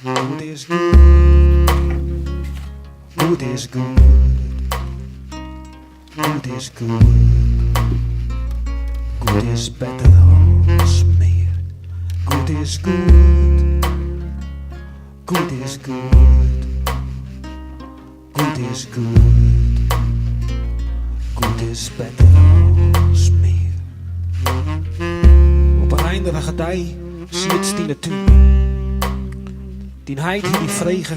Goed is goed, goed is goed, goed is goed, goed is better as mear. Goed is goed, goed is goed, goed is goed, goed is better as mear. Op in reinderige dei sietst yn de tún. Dyn heit hie dy frege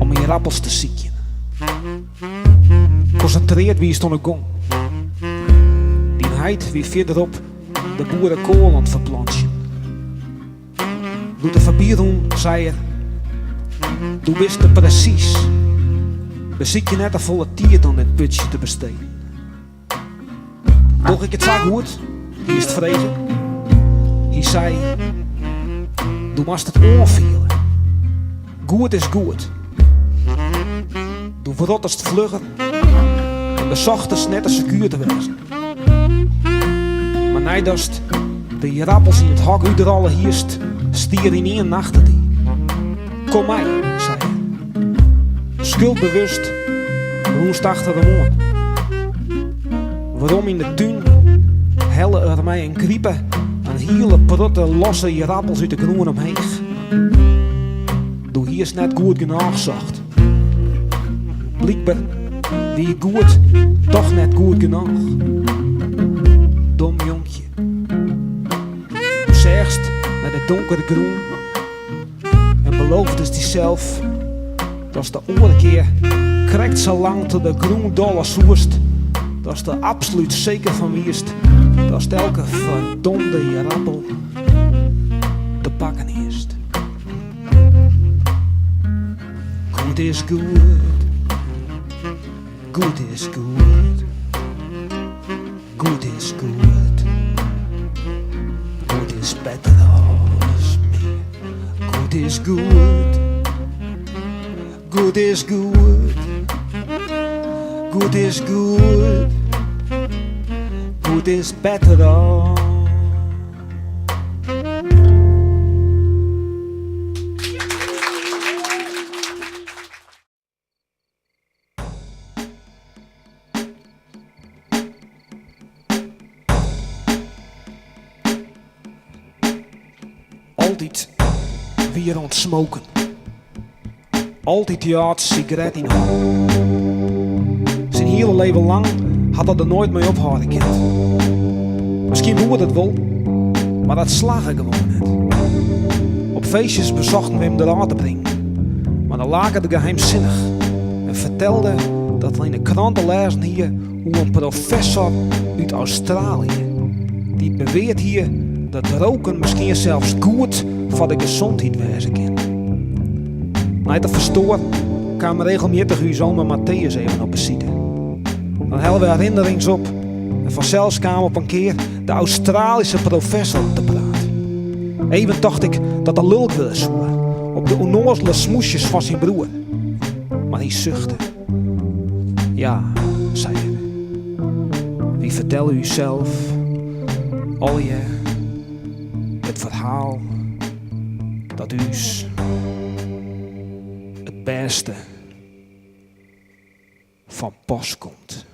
om ierappels te sykjen. Konsintreard wiest oan 'e gong. Dyn heit wie fierderop de boerekoal oan it ferplantsjen. Doe't er foarby rûn, sei er, Do bist te presys. Besykje net te folle tiid oan dit putsje te besteden. Doch ik it sa goed? Hiest frege. Hy sei, Do moatst it oanfiele. Goed is goed. Do wrottest flugger en besochtest net te sekuer te wêzen. Mar neidatst de ierappels yn it hok útrôle hiest, stie er ynienen achter dy. Kom mei, sei er. Skuldbewust rûnst achter him oan. Werom yn de tún helle er mei in gripe in hiele protte losse ierappels út de grûn omheech. Do hiest net goed genôch socht. Blykber wie goed toch net goed genôch. Dom jonkje. Do seachst nei de donkere grûn en beloofdest dysels datst de oare kear krekt sa lang troch de grûn dolle soest datst der absolút seker fan wiest datst elke ferdomde ierappel te pakken hiest. Goed is goed, goed is goed, goed is goed, goed is better as mear. Goed is goed, goed is goed, goed is goed, goed is better as. Altyd wie er oan it smoken. Altyd dy âld sigaret yn hannen. Syn hiele leven lang hat er der noait mei ophâlde kind. Miskien woe er it wol, mar dat slagge gewoan net. Op feestjes besochten we him derôf te bringen, mar dan lake er geheimsinnich en fertelde dat er yn de krante lêzen hie oer in professor út Australië dy't beweard hie dat roken miskien sels goed foar de gesondheid wêze kin. Nei't er ferstoar, kaam regelmjittich ús ome Matthäus even op besite. Dan hellen we herinnerings op en fansels kaam op in kear de Australyske professor te praat. Even tocht ik dat er lulk wurde soe op de ûnnoazele smoesjes fan syn broer. Mar hy suchte. Ja, sei er. Wy fertelle ússels allegear it ferhaal dat ús it bêste fan pas komt.